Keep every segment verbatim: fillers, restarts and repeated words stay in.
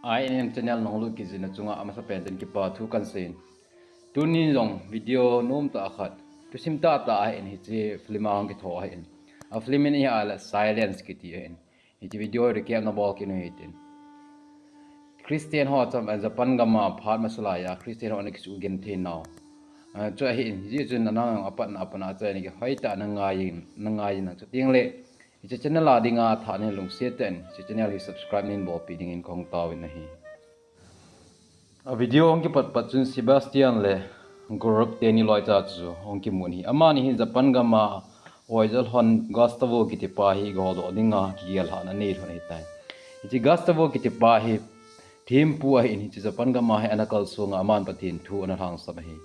I N M channel nahung lut kit jeh in nachunga amasapen in kipa thu kahin seiyin. Tuni jong video nom tah khat, thusim tah tah ahin, hiche film a hung kitho ahin. A film in ihet le Silence kiti ahin. Hiche video hi recap nabol kit u hitin. Christian ho cham, eh, Japan gam a phat masa laiya Christian ho ana kisugenthei nau. Eh, chu ahin, hijeh chun nang jong apatna apatna a chai in kihoi tah in nangaiyin, nangaiyin lang. Chuteng le hiche channel a dinga athah nahi lungset tah in hiche channel hi subscribe nahin bolpeh dingin kahung taovin ahi. A video hung kipat pat chun Sebastian le Gaurav teni loicha chu hung kimun ahi. Amani hi Japan gam a oija lhon Gustavo kiti pa hi goldoh dinga kigel lhahna anei lhon ahitai. Hiche Gustavo kiti pa hi thempu ahin, hiche Japan gam a hi ana kalsong a aman Pathen thu ana lhangsam ahi.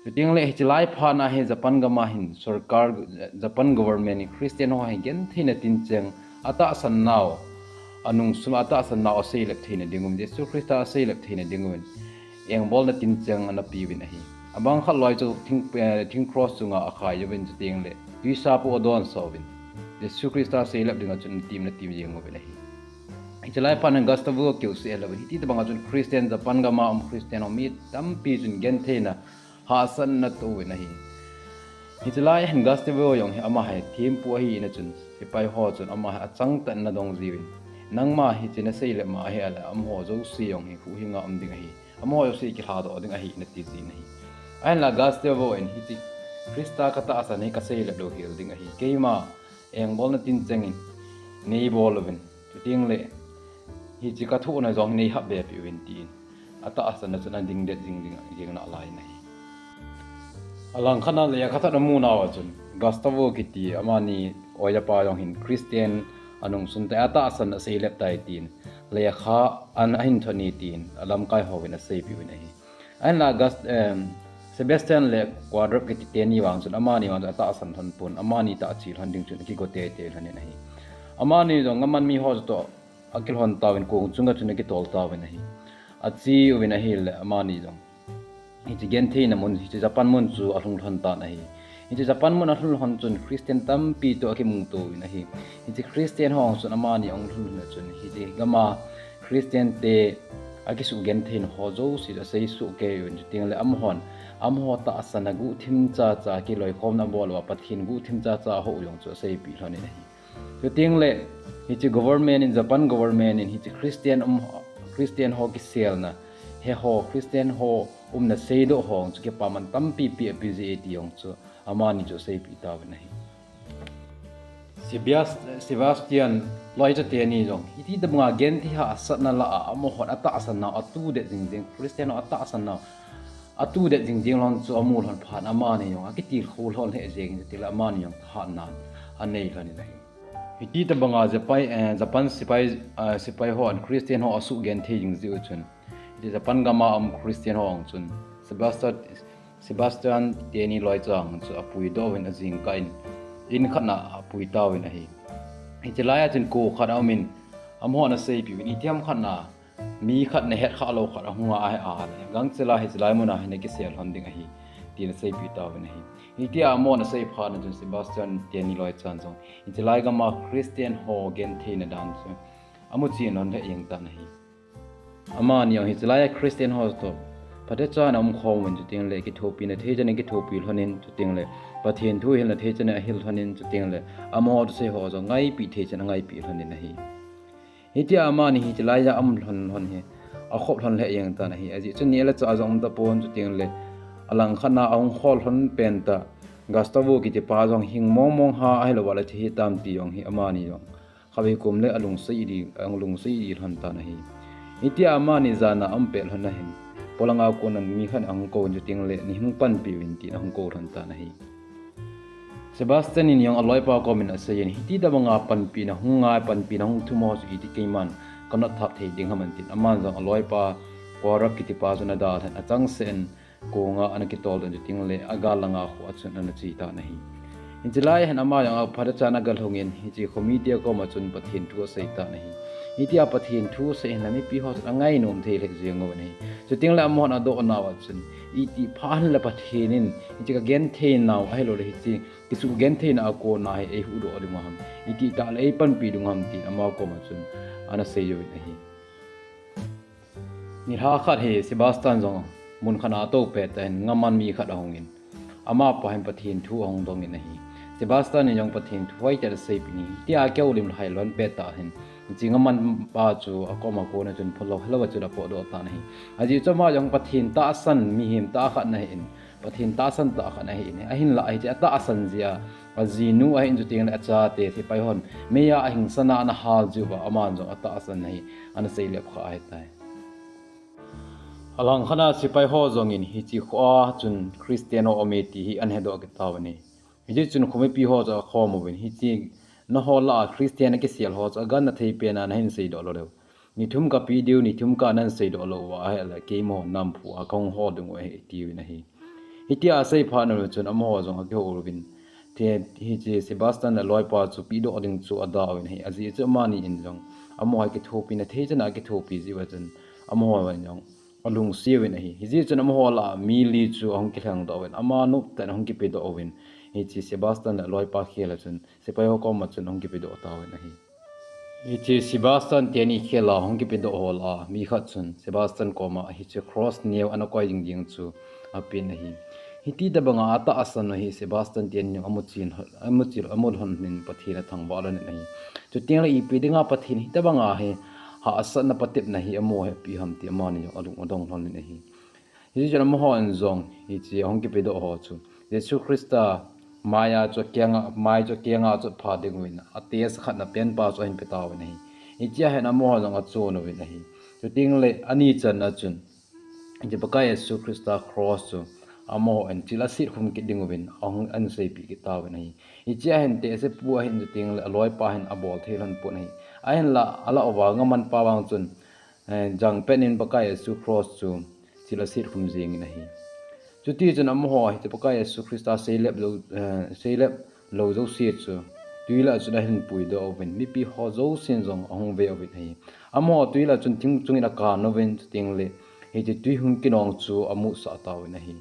Chuteng le hiche lai phat a hi Japan gam a hin sorkar, Japan government in Christian ho hi gentheina tincheng, atahsan nau, anungsung atahsan nau aseilep theina dinguvin, Jesu Christa aseilep theina dinguvin engbolna tincheng ana peuvin ahi. Abang khat loi chu thing, eh, thing cross chunga akhai uvin, chuteng le twisa pu adon souvin, Jesu Christa seilep dinga chun ana tem, ana tem jeng uvin ahi. Hiche lai phat a hin Gustavo keu seh louvin, hiti tobang a chun Christian, Japan gam a um Christian ho mi tampi chun gentheina hahsatna atoh uvin ahi. Hiche lai a hin Gustavo jong hi ama hi thempu ahi in a chun, sepai ho chun ama hi achang tah in ana dong jiuvin, nangma hiche naseilep ma ahile amaho jouse jong hi huhhing a um ding ahi, amaho jouse kilhadoh ding ahi, ana ti jin ahi. Ahinla Gustavo in hiche Christa katahsan hi kaseilep lou hel ding ahi, keima engbolna tincheng in neibol uvin, chuteng le hiche kathohna jong hi neihapbe peh uvin tin, atahsan a chun ana dingdet jing ding, jing nalai in ahi. Alangkhat a lekhathot amu nauva chun Gustavo kiti amani oija pa jong hin Christian anungsun tai, atahsan aseilep tai tin lekha ana ahin thot in tin alamkai hon aseipeh uvin ahi. Ahinla Gus-, em, Sebastian le Gaurav kiti teni vang chun amani vang chun atahsan lhon pon, amani tah che lhon ding chun akigo teitei lhon in ahi. Amani jong aman mi ho toh akilhon tauvin, kong chunga chun akitol tauvin ahi. Ache uvin ahile amani jong hiche gentheina mun, hiche Japan mun chu alhung lhon tan ahi. Hiche Japan mun alhun lhon chun Christian tampi toh akimuto uvin ahi. Hiche Christian ho chun amani ahung lhun lhon chun hiche gam a Christian te akisugentheina ho jouse asei soh kei uvin, chuteng le amahon amaho tahsan a guhthim chacha, kiloikhomna abol uva Pathen guhthim chacha ahou jong chu aseipeh lhon in ahi. Chuteng le hiche government in, Japan government in hiche Christian um, Christian ho kiselna, hiche ho Christian ho umna seidoh ho chu kipaman tampi pi ape ji e ti jong chu amani chu aseipeh tauvin ahi. Sebastian loicha teni jong hiti tobang a genthei hahsatna lah a amahon atahsan nau atudet jing jing, Christian ho atahsan nau atudet jing jing lhon chu amu lhon phat in amani jong akitilkhou lhon lheh jeng in, chuteng le amani jong thahatna anei lhon in ahi. Hiti tobang a Japan, eh, Japan sepai, eh, sepai hon Christian ho asugenthei jing jeh u chun, hiche Japan gam a um Christian ho chun Sebastian, Sebastian teni loicha chu apuidoh uvin ajingkah in, in khat a apui tauvin ahi. Hiche lai a chun kho khat aum in, amahon aseipeh uvin, itiham khat a mi khat nahet khalou khat ahung a ahi a le, gangchel a hiche lai mun a hin nakisel lhon ding ahi, tin aseipeh tauvin ahi. Hitia amahon asei phat a chun Sebastian teni loicha jong hiche lai gam a Christian ho gentheina dan chu amu chen lhon lheh jeng tan ahi. Amani jong hiche lai a Christian ho toh phatechan aumkhom uvin, chuteng le kithopina theichan in kithopi lhon in, chuteng le Pathen thu hilna theichan in ahil lhon in, chuteng le amaho thusei ho jong ngaipeh theichan in angaipeh lhon in ahi. Hitia amani hiche lai a aum lhon lhon hi akhop lhon lheh jeng tan ahi. Ajeh chu neh le chah jong um tapon, chuteng le alangkhat a ahung khol lhon pen tah Gustavo kiti pa jong hing mong mong ham ahilou le thi hitam ti jong hi amani jong khatvei kom le alungset di, alungset di lhon tan ahi. Hitia amani jan a aum pet lhon a hin, polanga kona mi khat in ahung kou in, chuteng le nei hung panpi uvin tin ahung kou lhon tan ahi. Sebastian in jong aloipa kom in aseiyin, hiti tobang a panpina hung ngai, panpina hung thum ho chu iti keiman kanot thap thei ding ham tin, aman jong aloipa Gaurav kiti pa chu ana dalhan, achangseh in kong a ana kitol doh in, chuteng le agal langa kho a chun ana che tan ahi. Hiche lai a hin ama jong aphatechan agalhung in, hiche khomi te kom a chun Pathen thu asei tan ahi. Hitia Pathen thu asei hin la mipi ho chun angainom thei lheh jeng uvin ahi. Chuteng le amahon adoh nauva chun, itih phat hin la Pathen in hiche kagenthei nau ahilou le hiche kisugentheina a kona hi eihuhdoh ding u ham, itih tah le eipanpi ding u ham tin ama kom a chun ana sei uvin ahi. Nilhah khat hi Sebastian jong mun khat a atou pet tah in ngaman mi khat ahung in, amapa hin Pathen thu ahung dong in ahi. Sebastian in jong Pathen thu hoitah in aseipeh in ahi. Hitia keu lim lhai lon pet tah hin, hiche ngaman pa chu akoma kona chun phulou helou a chun apohdoh tan ahi. Ajeh chu ama jong Pathen tahsan mihem tah khat ana hi in, Pathen tahsan tah khat ana hi in, ahinlah hiche atahsan jeh a ajinu ahin, chuteng le achate sepai hon meiya ahingsan a ana hal jeh uva aman jong atahsan ahi, ana seilep kha ahitai. Alangkhat a sepai ho jong in hiche kho a chun Christian ho aume ti hi ana hedoh kit tauvin ahi. Hijeh chun khomipi ho chu akhom uvin, hiche nangho lah a Christian akisel ho chu agangthei pen a nahin seidoh lou leu, ni thum kapeh diu, ni thum kah a nahin seidoh lou uva ahile keima ho namphu a kahung hol ding u ahi, atiuvin ahi. Hitia asei phat un chun amaho jong akihou uvin, hiche Sebastian le aloipa chu pehdoh ding chu ada uvin ahi. Ajeh chu amani in jong amaho hi kithopina thei chan a akithopi jeh uva chun amaho in jong alungset uvin ahi. Hijeh chun amaho lah a mi li chu ahung kilhengdoh uvin, ama nop tah in ahung kipedoh uvin, hiche Sebastian le aloipa khel a chun sepai ho koma chun ahung kipedoh tauvin ahi. Hiche Sebastian teni khel a hung kipedoh ho lah a mi khat chun Sebastian koma hiche cross neo ana koi ding ding chu apen ahi. Hiti tobang a atahsan u hi Sebastian teni amuchil, amuchil, amulhon in Pathen athangvah lhon in ahi. Chuteng le ipi dinga Pathen hitobang a hi hahsatna patepna hi amaho hi apeh ham ti amani jong alung adong lhon in ahi. Hijeh chun amahon jong hiche ahung kipedoh ho chu Jesu Christa mai a chu akeng a, mai chu akeng a chu apha ding uvin, atesa khat na penpa chu ahin pe tauvin ahi. Hichea hin amaho jong achon uvin ahi. Chuteng le ani channa chun hiche Pakai Jesu Christa cross chu amaho in thil aset khum kit ding uvin ahung ana seipeh kit tauvin ahi. Hichea hin tehsepu ahin, chuteng le aloipa hin abol thei lhon pon ahi. Ahinlah alah uva ngaman pa vang chun, eh, jangpet in Pakai Jesu cross chu thil aset khum jeng in ahi. Chuti chun amaho hiche Pakai Jesu Christa seilep lou, eh, seilep lou jouse chu twi lah a chun ahin puidoh uvin, mipi ho jousen jong ahung ve uvin ahi. Amaho twi lah a chun thing chungin akan uvin, chuteng le hiche twi hung kinong chu amusah tauvin ahi.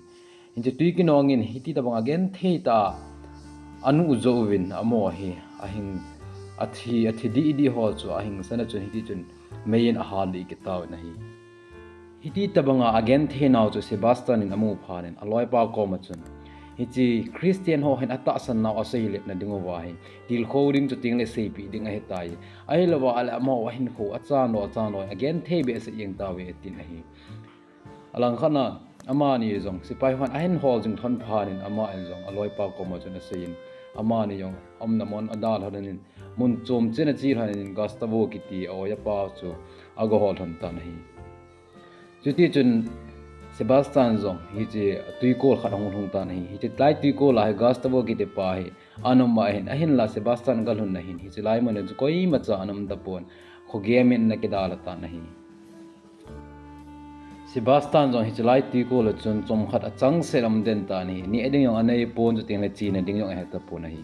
Hiche twi kinong in hiti tobang a genthei tah a anuh jou uvin, amaho hi ahing, athi, athi didi ho chu ahingsan a chun hiti chun mei in ahal lih kit tauvin ahi. Hiti tobang a agenthei nau chu Sebastian in amu phat in aloipa koma chun hiche Christian ho hin atahsan nau aseilepna ding uva hi tilkhou ding, chuteng le seipeh ding ahitai. Ahilouva ahile amaho ahinkho achan lou, achan lou, agenthei behseh jeng tauve, atin ahi. Alangkhat a amani jong sepai hon ahin hol jing lhon phat in ama in jong aloipa koma chun asei in, amani jong aumna mun adalha lhon in, mun chom chen ache lhon in Gustavo kiti a-oi apa chu aga hol lhon tan ahi. Chuti chun Sebastian jong hiche twikol khat ahung lhung tan ahi. Hiche lai twikol a hi Gustavo kiti pa hi ana um ahin, ahinlah Sebastian agalhun na hin hiche lai mun a chu koimacha ana um tapon, khogem in ana kidalha tan ahi. Sebastian jong hiche lai twikol a chun chomkhat achangseh a um den tan ahi. Neh ding jong anei pon, chuteng le chena ding jong ahe tapon ahi.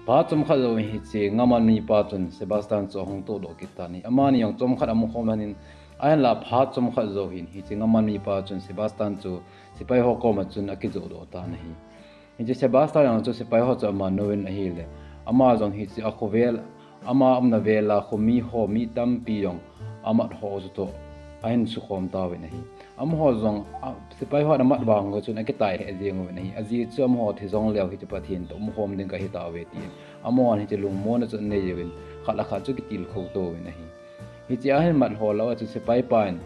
Phat chomkhat jouvin hiche ngaman mipa chun Sebastian chu ahung tohdoh kit tan ahi. Amani jong chomkhat amu khom lhon in, ahinlah phat chomkhat jou hin hiche ngaman mipa chun Sebastian chu sepai ho koma chun akijohdoh tan ahi. Hiche Sebastian jong chu sepai ho chu aman uvin ahile, ama jong hiche akhovel, ama umna vel a khomi ho mi tampi jong amat ho chu toh ahin sukhom tauvin ahi. Amaho jong, a, sepai hon amat vang u chun akitai lheh jeng uvin ahi. Ajeh chu amaho thi jong leu hiche Pathen toh umkhom ding kahi tauve tin, amahon hiche lungmonna chu anei uvin, khat le khat chu kitilkhou tou vin ahi. Hiche ahin mat ho lah a chu sepai pa in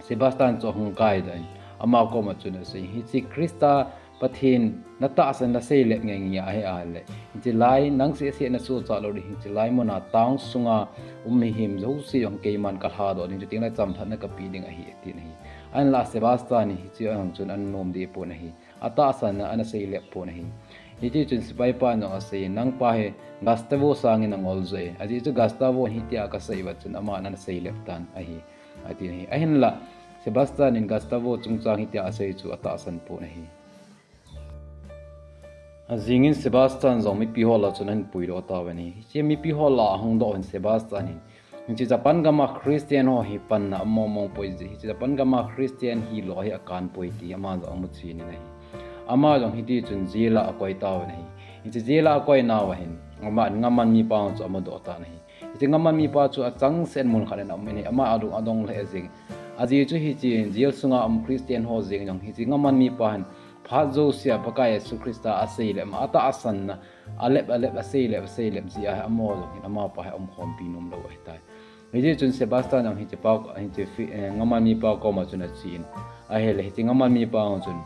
Sebastian chu ahung kaidoh in, ama koma chun asei, hiche Christa Pathen natahsan naseilep ngeingei ahi ahile, hiche lai nang sehseh nasochat lou ding, hiche lai mun a town sunga um mihem jouse jong keiman kalhadoh ding, chuteng le chamlhatna kapeh ding ahi, atin ahi. Ahinlah Sebastian in hiche a jong chun ana nom deh pon ahi. Atahsan a ana seilep pon ahi. Hiti chun sepai pan jong asei, nangpa hi Gustavo sangin angol joh e. Ajeh chu Gustavo in hitia kasei uva chun aman ana seilep tan ahi, atin ahi. Ahinlah Sebastian in Gustavo chungchang hitia asei chu atahsan pon ahi. Ajingin Sebastian jong mipi ho lah a chun ahin puidoh tauvin ahi. Hiche mipi ho lah a ahung doh in Sebastian in, hiche Japan gam a Christian ho hi panna among mong poi, hiche Japan gam a Christian hilou hi akan poi ti ama jong amuchen in ahi. Ama jong hiti chun jail a akoi tauvin ahi. Hiche jail a akoi nauva hin, ama ngaman mipa chu amudoh tan ahi. Hiche ngaman mipa chu achangseh in mun khat in aum in ahi. Ama alung adong lheh jeng. Ajeh chu hiche jail sunga um Christian ho jeng jong hiche ngaman mipa hin phat jousea Pakai Jesu Christa aseilep ma, atahsanna alep alep aseilep aseilep jeh a amaho jong hin amapa hi umkhompi nomlou ahitai. Hijeh chun Sebastian jong hiche pa, hiche fi-, eh, ngaman mipa koma chun achen, ahile hiche ngaman mipa jong chun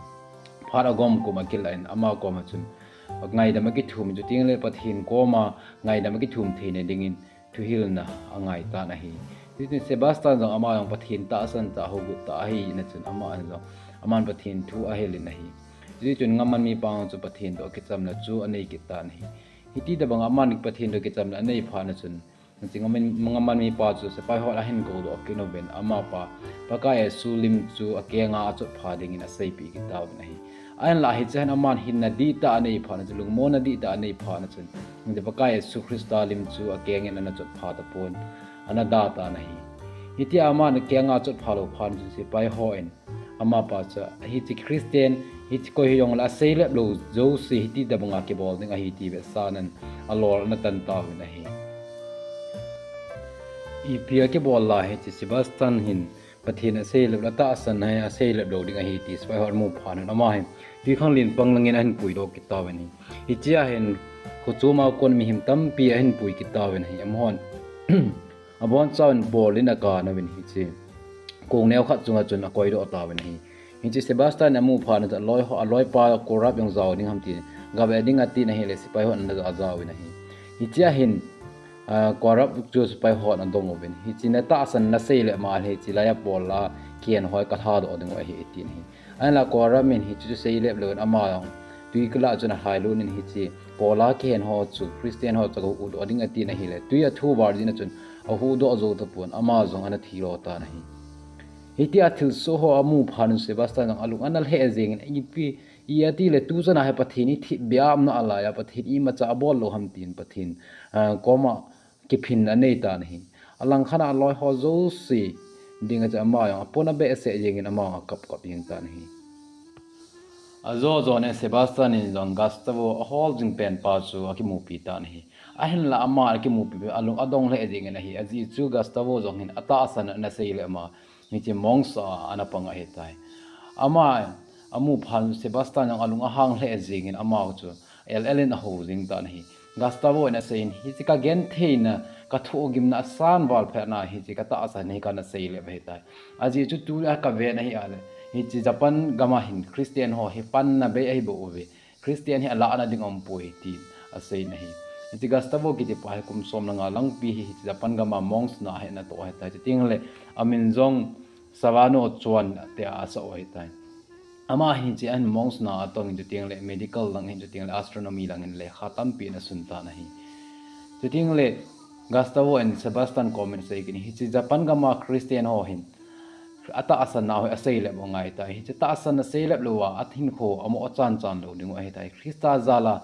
phat agom kum akilah in ama koma chun ngaidam akithum, chutengle Pathen koma ngaidam akithum theina dingin thuhilna angai tan ahi. Chuti Sebastian jong ama jong Pathen tahsan tah, huhgut tah ahina chun ama jong, aman Pathen thu ahil in ahi. Chuti chun ngaman mipa jong chu Pathen toh kichamna chu anei kit tan ahi. Hiti tobang aman Pathen toh kichamna anei phat na chun, hiche ngaman, ngaman mipa chu sepai hon ahin koudoh kit uvin, amapa Pakai Jesu lim chu akenga achotpha dingin aseipeh kit tauvin ahi. Ahinla hiche hin aman hinna dihtah anei phat na chun, lungmonna dihtah anei phat na chun, hiche Pakai Jesu Christa lim chu akengin ana chotpha tapon, ana da tan ahi. Hitia aman akenga achotpha lou phat na chun sepai hon amapa chu hiche Christian, hiche koi hijongle aseilep lou jouse hiti tobanga kibol ding ahi ti vetsahnan alol ana tan tauvin ahi. Ipi akibol a hiche Sebastian hin Pathen aseilep lou, atahsan hi aseilep lou ding ahi ti sepai hon amu phat na chun ama hin twikhanglen lin pang langin ahin puidoh kit tauvin ahi. Hichea hin khochoma kon mihem tampi ahin pui kit tauvin ahi. Amahon abonchauvin bol in akan uvin hiche kong neo khat chunga chun akoidoh tauvin ahi. Hiche Sebastian amu phat na chun aloi ho, aloipa Korab jong jao ding ham tin, gave ding atin ahile sepai hon ana ja jaovin ahi. Hichea hin, ah, Korab chu sepai hon adong uvin, hiche natahsan naseilep ma ahile hiche laiya Paul a kikhen ho kalhadoh ding u ahi atin ahi. Ahinla Korab in hiche chu seilep louvin ama jong twi kilah chun alhailut in hiche Paul a kikhen ho chu Christian ho chu ahuhdoh ding atin ahile, twi athu val jeh na chun ahuhdoh jou tapon, ama jong ana thilo tan ahi. Hitia thilsoh ho amu phat na chun Sebastian jong alung ana lheh jengin, ipi, iti le tuchan a hi Pathen ithip bep a umna a laiya Pathen imacha abol lou ham tin Pathen, ah, koma kiphin anei tan ahi. Alangkhat a aloi ho jouse dinga chu ama jong apona behseh jengin ama jong akap kap jeng tan ahi. Ajo jonin Sebastian in jong Gustavo ahol jing pen pa chu akimupi tan ahi. Ahinla ama akimupi peh alung adong lheh jengin ahi. Ajeh chu Gustavo jong hin atahsan ana seilep ma, hiche monks a ana pang ahitai. Ama amu phat Sebastian jong alung ahang lheh jengin ama chu el el in aho jing tan ahi. Gustavo in aseiyin, hiche kagentheina, kathohgimna asan val phat na hiche katahsan hi kana seilep ahitai. Ajeh chu tua kavet na ahile, hiche Japan gam a hin Christian ho hi panna bei ahi bouve. Christian hi alahna ding aumpoi tin aseiyin ahi. Hiche Gustavo kiti pa hi kum som le nga langpi hi hiche Japan gam a monks na hi ana toh ahitai. Chutengle amin jong Savano Chuan tia asah u ahitai. Ama hiche ahin monks na atongin chutengle medical lang hin chutengle astronomy lang hin lekha tampi ana sun tan ahi. Chutengle Gustavo in Sebastian koma asei kit in, hiche Japan gam a Christian ho hin atahsan na ho hi aseilep u angaitai. Hiche tahsan aseilep louva ahinkho amo achan chan lou ding u ahitai. Christa jal a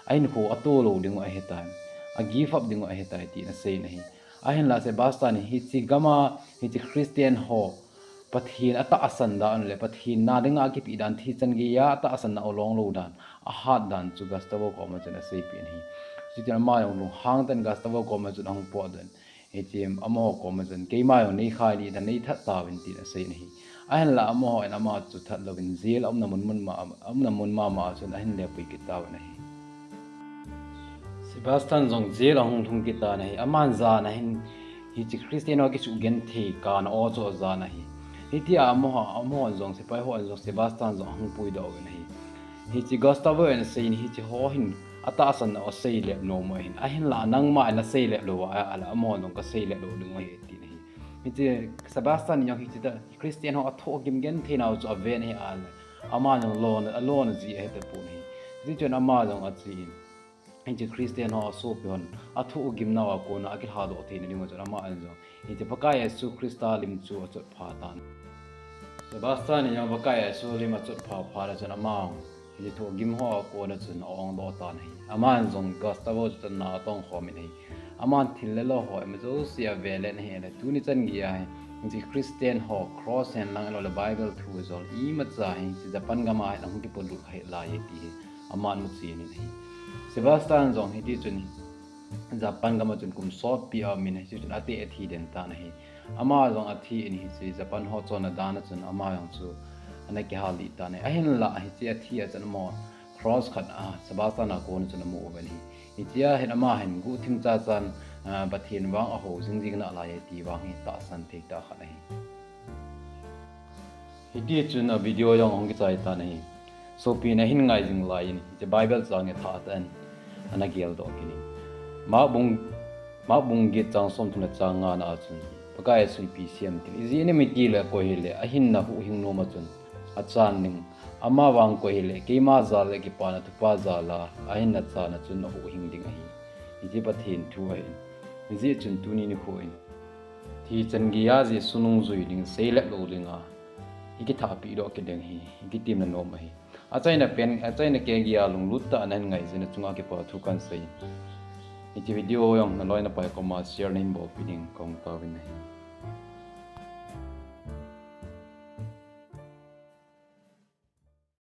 ahinkho ato lou ding u ahitai. A give up ding u ahitai tin aseiyin ahi. Ahinla Sebastian in hiche gam a hiche Christian ho Pathen atahsan dan le Pathen na dinga akipeh dan, thi chan geiya atahsan na u long lou dan, ahat dan chu Gustavo koma chun aseipeh in ahi. Chuti chun ama jong lunghang tah in Gustavo koma chun ahung potdoh in, hiche amaho koma chun keima jong neikhai ding ahi, neithat tauvin tin aseiyin ahi. Ahinla amaho in ama chu that louvin jail a umna mun mun ma, a umna mun mama chun ahin lepui kit tauvin ahi. Sebastian jong jail ahung lhung kit tan ahi. Aman jan a hin hiche Christian ho kisugenthei kana aw chu ajan ahi. Hitia amaho, amaho jong sepai hon jong Sebastian jong ahung puidoh uvin ahi. Hiche Gustavo in aseiyin hiche ho hin atahsan na u aseilep nom u ahin. Ahinla nangma in naseilep louva ahile amaho jong kaseilep lou ding u ahi tin ahi. Hiche Sebastian in jong hiche ta Christian ho athohgim genthei nau chu aven ahi ahile, ama jong lona, alona ji ahi tapon ahi. Chuti chun ama jong achen, hiche Christian ho asopi hon athohgim nau a kona akilhadoh theina diu chun ama in jong hiche Pakai Jesu Christa lim chu achotpha tan. Sebastian in jong Pakai Jesu lim achotpha phat na chun ama jong hiche thohgim ho a kona chun a-ongdoh tan ahi. Aman jong Gustavo chu tonna atong khom in ahi. Aman thil le lo ho ima jouse avelin ahile, tuni chan geiya hi hiche Christian ho cross hen lang ahilouleh Bible thu jong imacha hi hiche Japan gam a hin ahung kipolut ahilai e ti hi aman muchen in ahi. Sebastian jong hiti chun Japan gam a chun kum sotpi a um in, hiche chun ati athi den tan ahi. Ama jong athi in hiche Japan ho chonna dan a chun ama jong chu ana kihal lih tan ahi. Ahinla hiche athi a chun amaho cross khat a Sebastian a kon a chun amu uvin ahi. Hiche a hin ama hin guhthim chachan, ah, Pathen vang ahou jingjing nalai e ti vang hi tahsan thei tah khat ahi. Hiti chun a video jong ahung kichai tan ahi. Sopin ahin ngai jing lai in, hiche Bible chang hi thah tah in ana geldoh kit in. Mark bung, Mark bung get chang somthum le chang nga na a chun, Pakai a suipi sem tin. Ijeh inem itile koi hile, ahinna huhhing nom a chun, achan ding. Ama vang koi hile, keima jal le kipana thupha jal a, ahinna chan a chun ahuhhing ding ahi. Hiche Pathen thu ahi. Hijeh chun tuni nikho in, thi chan gei a Jesu nungjui ding, seilep lou ding a, ikithahpeh doh kit ding hi, ikitemna nom ahi. Achaina pen, achaina kei gei a lunglut tah a nahin ngai jeh in nachunga kipa thu kahin sei. Hiche video jong naloi napai koma share nahin bolpeh ding kahung taovin ahi.